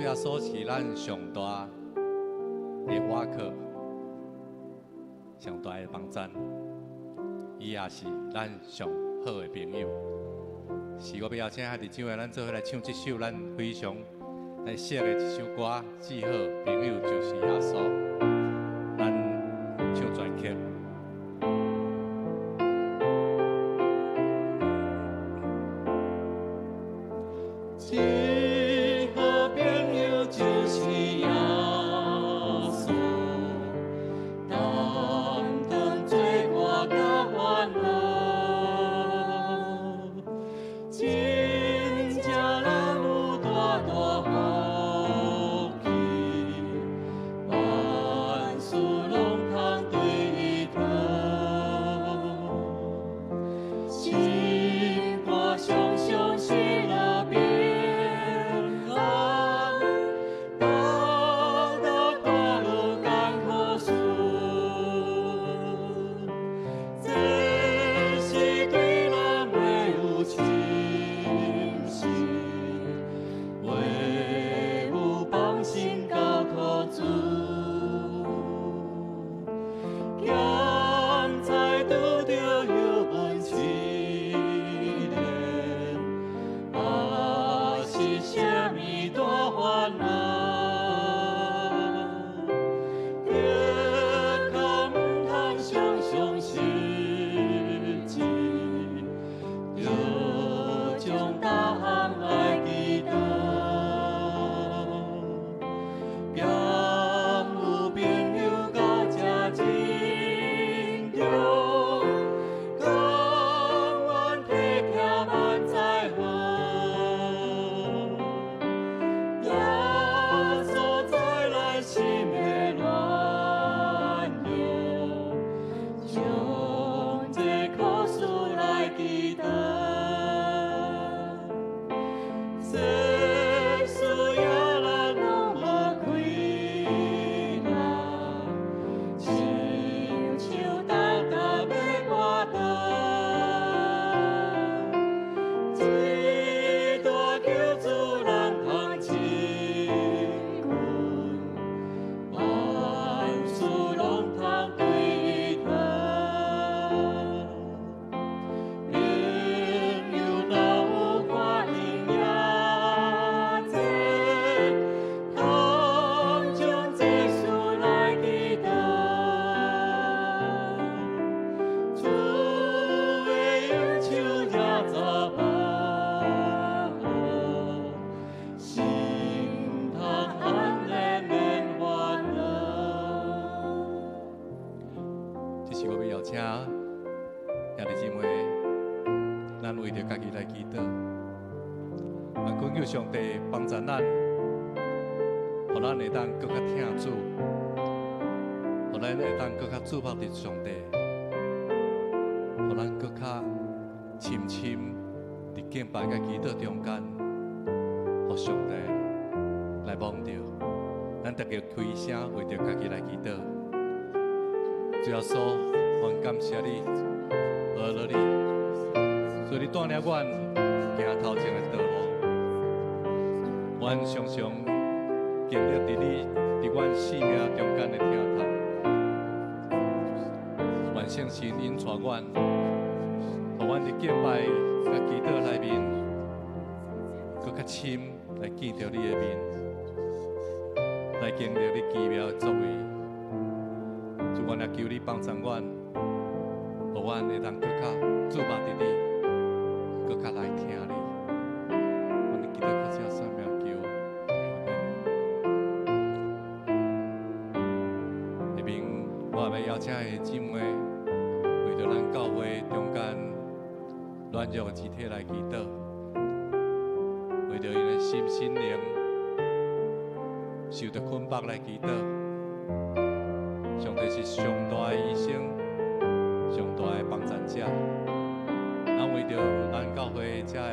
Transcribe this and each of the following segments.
耶穌是咱上大的倚靠，上大的幫贊，伊也是咱上好的朋友。是我欲邀請兄弟姊妹，咱做伙來唱這首咱非常來熟的一首歌，《至好朋友就是耶穌》，咱唱全曲。至好朋友就是耶穌，擔當做我甲煩惱，真正咱有大大福氣，萬事攏通對伊討，心肝常常喜樂平安，逐逐看落艱苦事，這是對人袂有侵蝕，唯有放心交託主。咸菜拄著油溫試煉，抑是啥物大煩惱，更較毋通常常失志，著將逐項來祈禱。兼有朋友到這珍重，甘願體貼萬載好。耶穌知咱心的軟弱，將這苦事來祈禱。世事也咱攏無虧啦，親像逐逐欲跋倒，這大救主咱通親近，萬事攏通對伊討。朋友若有看見也濟，通將這事來祈禱。主的恩手也怎保護，心通安然免煩惱。這是我欲邀請兄弟姊妹，咱為著家己來祈禱，咱懇求上帝幫助咱，予咱會當閣較疼主，予咱會當閣較注目佇上帝，予咱閣較深深佇敬拜佮祈禱中間，予上帝來摸著。咱逐家開聲為著家己來祈禱。主耶穌，阮感謝你，阿樂你，所以你帶領阮行頭前的道路，阮常常經歷佇你佇阮生命中間的疼痛，願聖神引帶阮，予阮佇敬拜佮祈禱內面，閣較深來見著你的面，來經歷你奇妙的作為。主，阮也求你幫助阮，予阮會當閣較注目佇你，閣較來聽你。阮祈禱靠主耶穌名求，阿們。下面我也欲邀請的姊妹，為著咱教會中間軟弱的肢體來祈禱，為著𪜶的心心靈受著捆綁來祈禱。上帝是上大的醫生，上大的幫贊者。咱為著咱教會遮的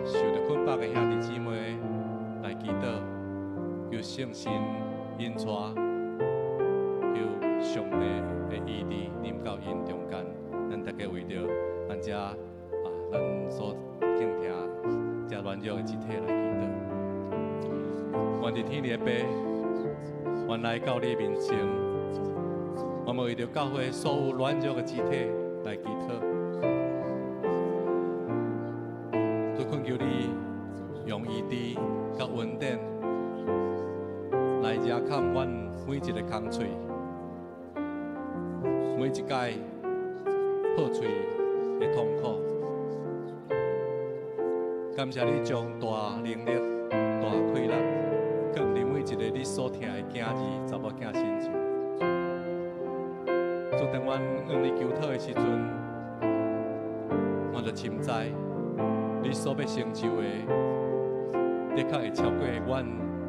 受著捆綁的兄弟姊妹來祈禱，求聖神引帶，求上帝的醫治臨到𪜶中間。咱逐家為著咱遮咱所敬聽遮軟弱的肢體來祈禱。愿伫天的父，阮來到你面前，我們為著教會所有軟弱的肢體來祈禱，都懇求你用醫治佮恩典來遮蓋阮每一个空喙，每一擺破喙的痛苦。感謝你將大能力、大氣力，囥佇每一个你所疼的囝兒、查某囝身上。主，當阮向你求討的時陣，我就深知你所欲成就的，的確會超過阮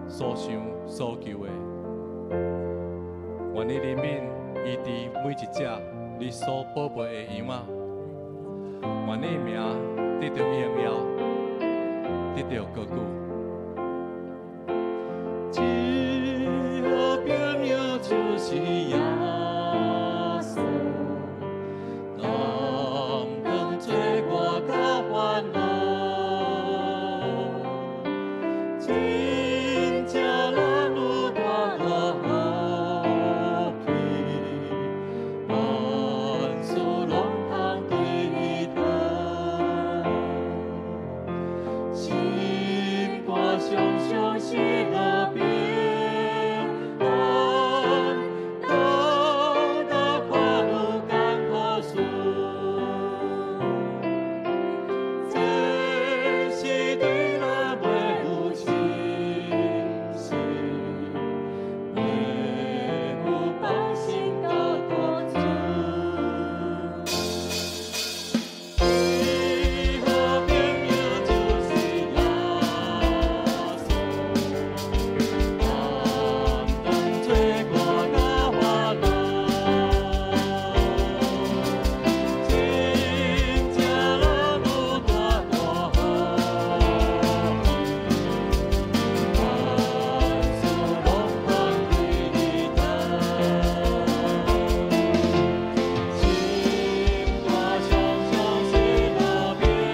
所想所求的。願你憐憫醫治每一隻你所寶貝的羊仔，願你名得著榮耀，得著高舉。這好朋友就是耶穌，擔當罪我佮煩惱，真正咱有大大福氣，萬事攏通對伊討，心肝常常喜樂平安，當當看有艱苦事，這是對咱袂有信心，會有放心交託主。最好朋友就是耶穌，擔當罪我佮煩惱，真正咱有大大福氣，萬事攏通對伊討，心肝常常喜樂平安，當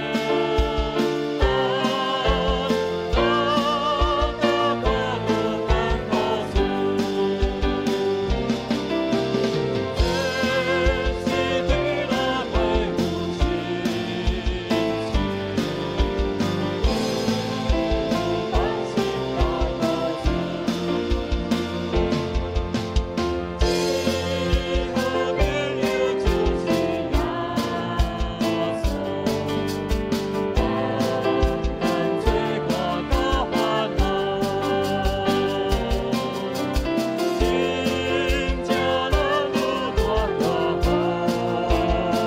當看有艱苦事，這是對咱袂有信心，會有放心交託主。最好朋友就是耶穌，擔當罪我佮煩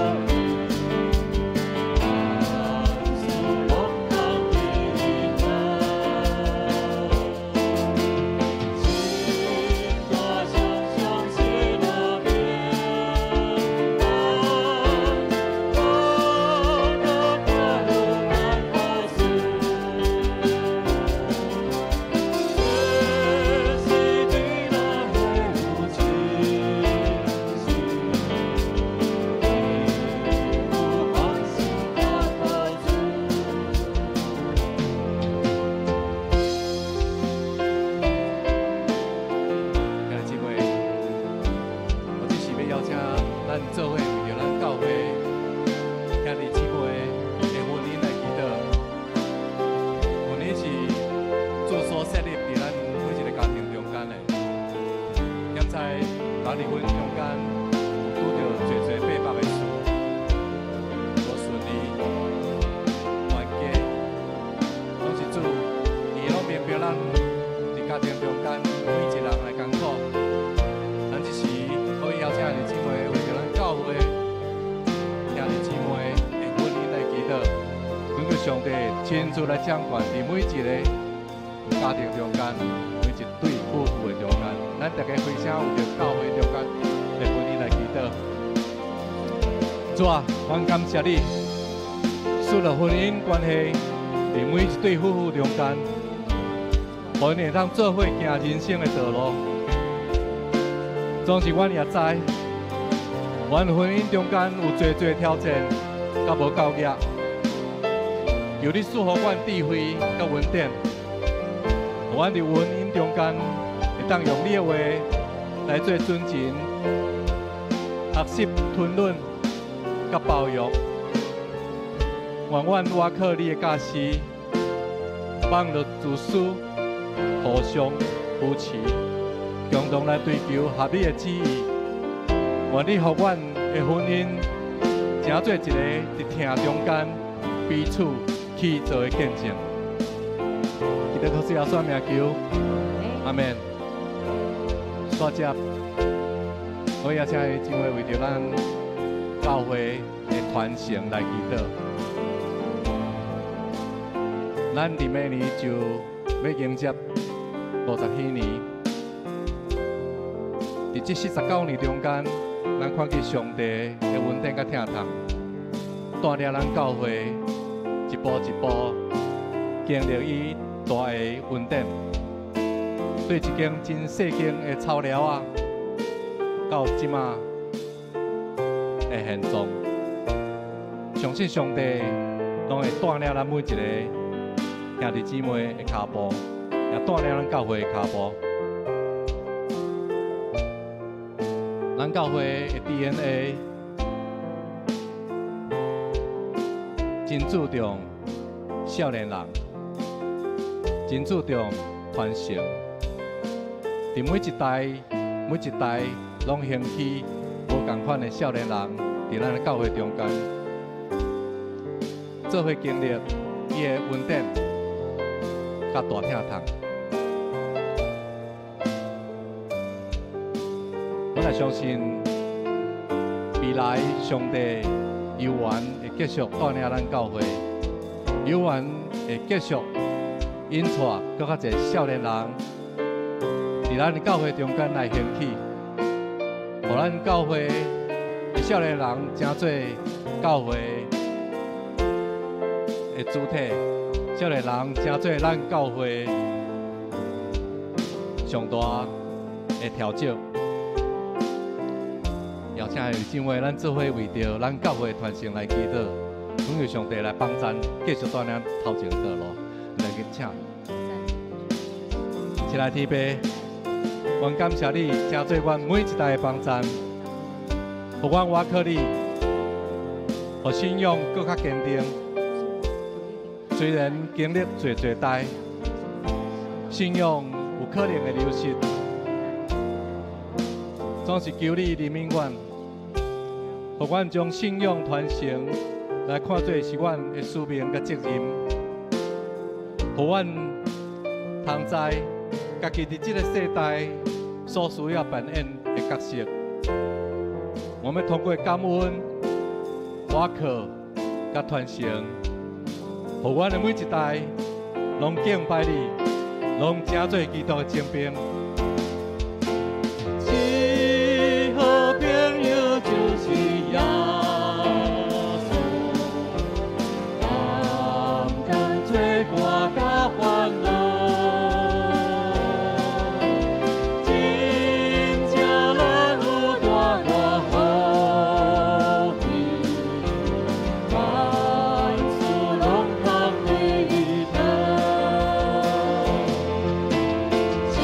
惱，真正咱有大大福氣，萬事攏通對伊討，心肝常常喜樂平安，當當看有艱苦事，這是對咱袂有信心，會有放心交託主。兄弟姊妹，我這是欲邀請咱做伙為著咱教會兄弟姊妹的婚姻來祈禱。婚姻是主所設立佇咱每一個家庭中間的。現在人佇婚姻中間有拄著濟濟百百的事，無順利、冤家，攏是主，伊攏明白咱佇家庭中間每一個人的艱苦。咱這時可以邀請兄弟姊妹為著咱教會兄弟姊妹的婚姻來祈禱，懇求上帝親自來掌權佇每一個家庭中間，每一對夫婦的中間，咱大家開聲為著教會中間的婚姻來祈禱。主啊，阮感謝你，設立婚姻關係佇每一對夫婦中間，予𪜶會當做伙行人生的道路。總是阮也知，阮婚姻中間有濟濟挑戰，佮無夠額。求你賜予阮智慧佮恩典，予阮阮佇婚姻中間，會當用你的話來做準繩，學習吞忍佮包容。願阮倚靠你的教示，放落自私，互相扶持，共同來追求合你的旨意。願你予阮的婚姻，成做一個佇疼中間彼此去做的見證。祈禱靠主耶穌名求，阿門。煞接，我邀請姊妹為著咱教會的傳承來祈禱。咱佇明年就欲迎接50禧年，佇這49年中間，咱看見上帝的恩典佮疼痛，帶領咱教會一步一步經歷伊大的恩典。對一間真細間的草寮仔，到這馬的現狀，相信上帝攏會帶領咱每一個兄弟姊妹的跤步，也帶領咱教會的跤步。咱教會的 DNA 真注重少年人，真注重傳承。佇每一代、每一代，攏興起無仝款的少年人，佇咱的教會中間，做伙經歷伊的恩典佮大疼痛。我來相信未來上帝猶原會繼續帶領咱教會，猶原會繼續引帶閣較濟少年人，佇咱的教會中間來興起，予咱教會的少年人成做教會的主體，少年人成做咱教會上大的調整。邀請姊妹，咱做伙為著咱教會傳承來祈禱，懇求上帝來幫贊，繼續帶領頭前道路。來去請，親愛天父，阮感謝你，成做阮每一代的幫贊，予阮倚靠你，予信仰閣較堅定。雖然經歷濟濟代，信仰有可能會流失，總是求你憐憫阮，予阮將信仰傳承來看做是阮的使命佮責任，予阮通知家己佇這個世代所需要扮演的角色。我們通過感恩、倚靠佮傳承，予阮的每一代攏敬拜你，攏成做基督的精兵。一好朋友就是耶穌，擔當罪過佮煩惱，真正咱有大大福氣，萬事攏通對伊討。一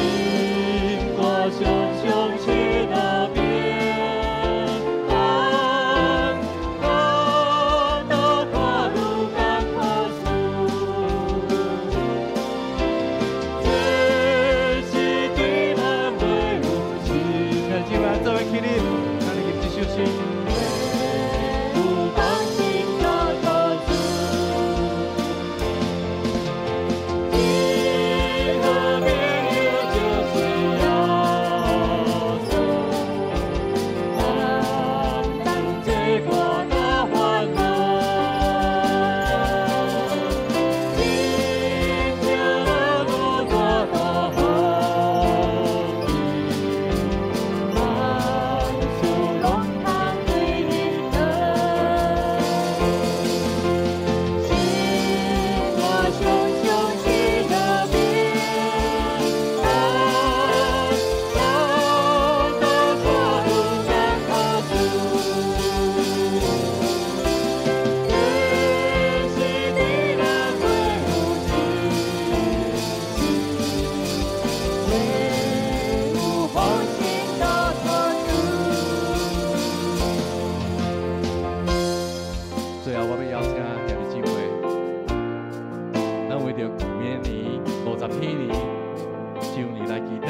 周年來祈禱，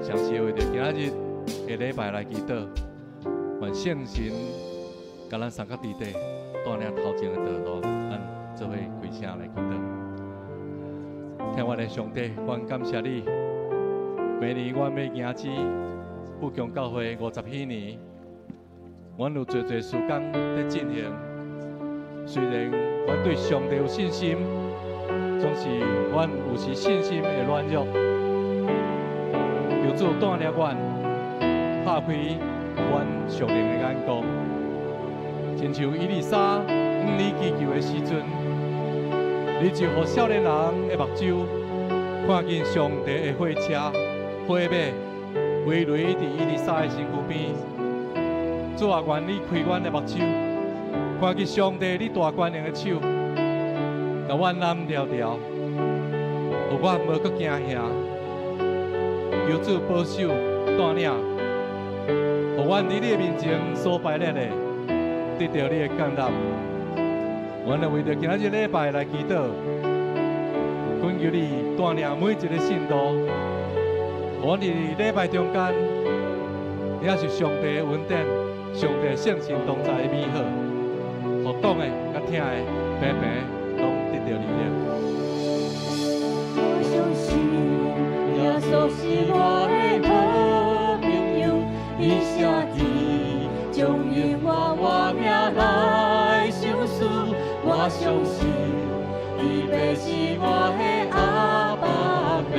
上是為著今仔日的禮拜來祈禱，願聖神共咱三個弟弟帶領頭前的道路，咱做伙開聲來祈禱。天父的上帝，阮感謝你，明年阮欲迎接富強教會50禧年，阮有濟濟事工佇進行。雖然阮對上帝有信心，總是阮有時信心會軟弱。求主帶領阮，拍開阮屬靈的眼光，親像以利沙向你祈求的時陣，你就予少年人的目睭看見上帝的火車、火馬圍圍佇以利沙的身軀邊。主啊，願你開阮的目睭，看見上帝你大權能的手，共阮攬牢牢，予阮無閣驚嚇。求主保守帶領，予阮佇你的面前所擺列的，得著你的降臨。阮來為著今仔日禮拜來祈禱，懇求你帶領每一个信徒，予阮佇禮拜中間，也是上帝的恩典、上帝聖神同在的美好，予講的佮聽的，平平攏得著力量。我相信耶穌是我的好朋友，伊寫字將永遠我名來相思。我相信伊爸是我的阿爸父，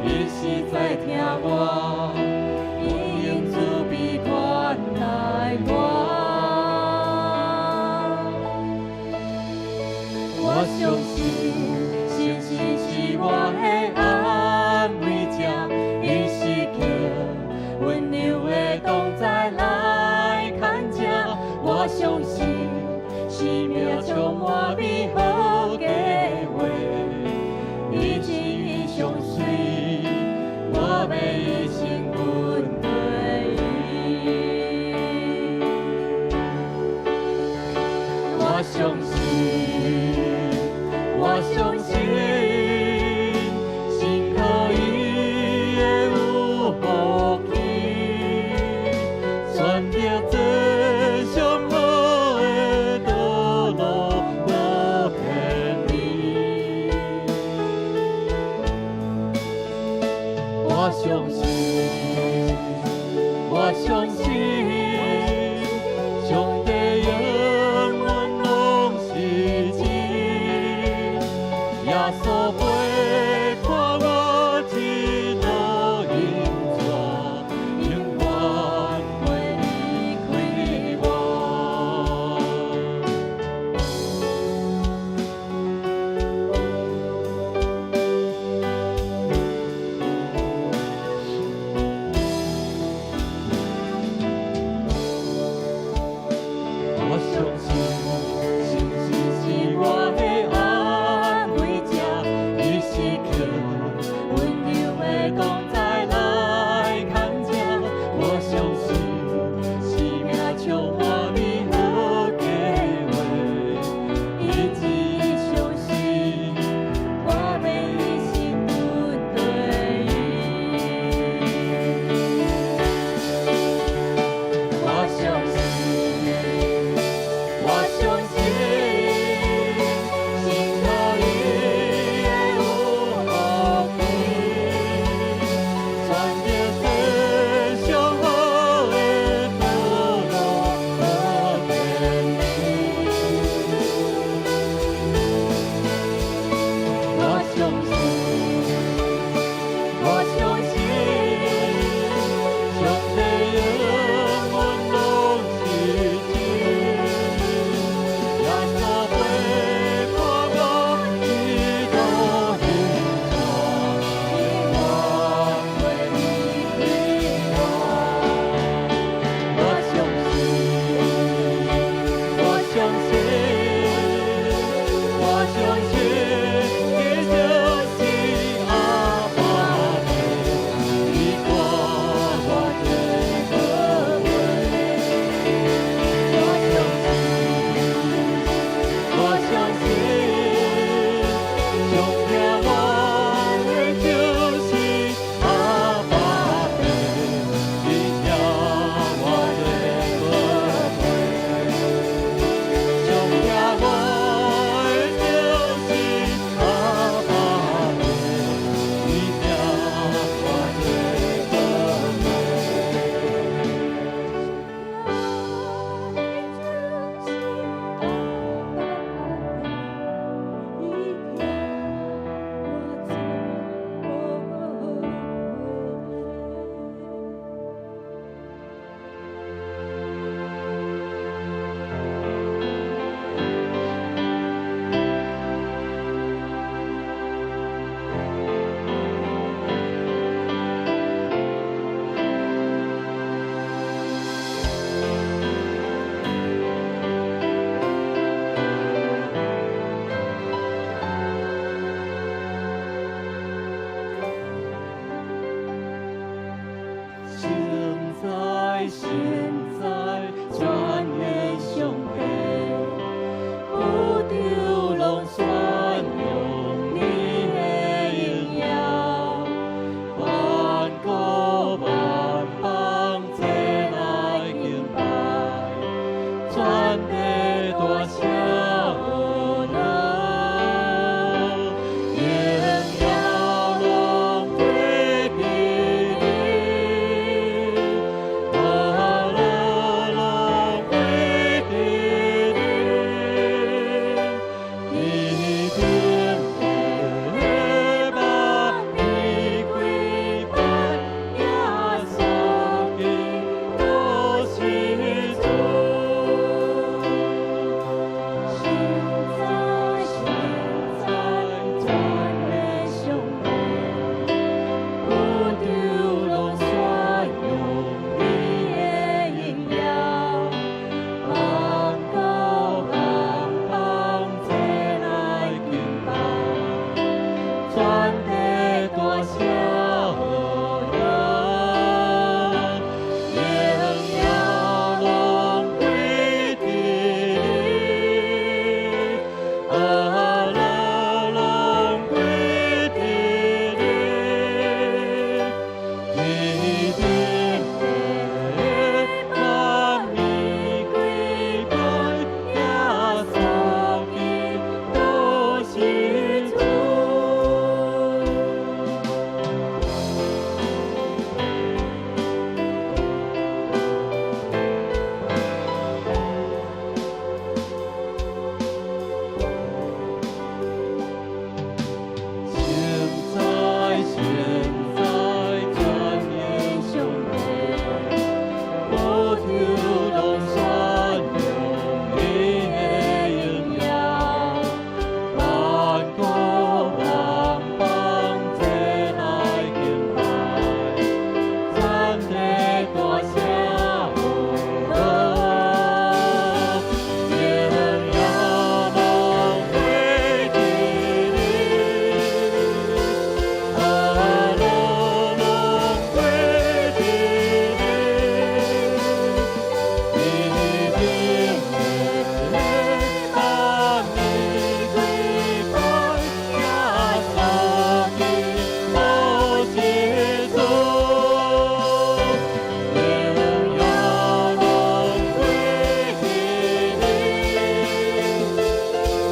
伊實在疼我，伊用慈悲款待我。我相信聖神是我的安慰者，伊時刻溫柔的同在來牽引。我相信生命充滿美好計劃，伊旨意相隨，我欲一生跟隨伊。我相信，我相信，信靠伊會有福氣，選擇這上好的道路，無偏離。我相信，我相信，上帝永遠攏是真，耶穌陪伴我一路行走，永遠袂離開我。神在全能上帝，宇宙攏宣揚你的榮耀，萬國萬邦齊來敬拜，全地大聲呵拿，榮耀攏歸給你，歡樂攏歸給你，地頂的萬民跪拜，耶穌基督是主。神在神在全能上帝，宇宙攏宣揚你的榮耀，萬國萬邦齊來敬拜，全地大聲呵拿，榮耀攏歸給你，歡樂攏歸給你，地頂的萬民跪拜，耶穌基督是主。神在神在全能上帝，宇宙攏宣揚你的榮耀，萬國萬邦齊來敬拜，全地大聲呵拿，榮耀攏歸給你，歡樂攏歸給你，地頂的萬民跪拜，耶穌基督是主。榮耀攏歸給你，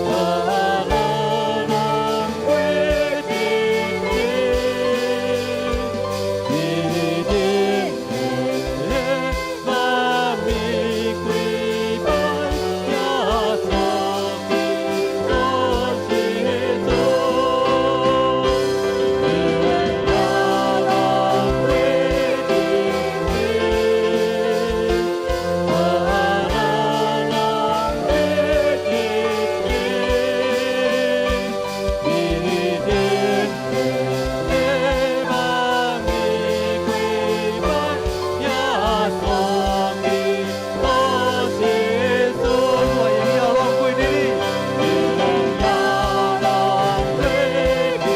歡樂攏歸給你，地頂的萬民跪拜，耶穌基督是主。榮耀攏歸給你，歡樂攏歸給你，地頂的萬民跪拜，耶穌基督是主。榮耀攏歸給你，榮耀攏歸給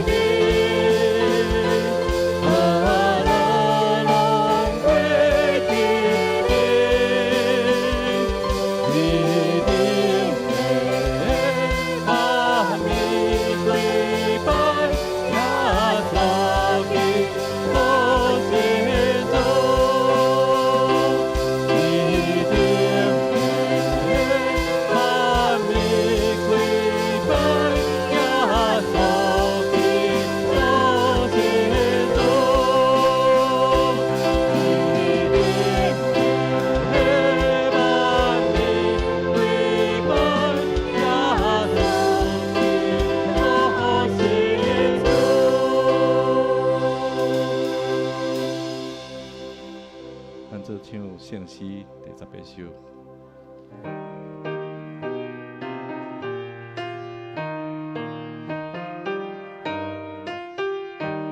你，歡樂攏歸給你，地頂的萬民跪拜，耶穌基督是主。地頂的萬民跪拜，耶穌基督是主。地頂的萬民跪拜，耶穌基督是主。咱做唱聖詩第18首。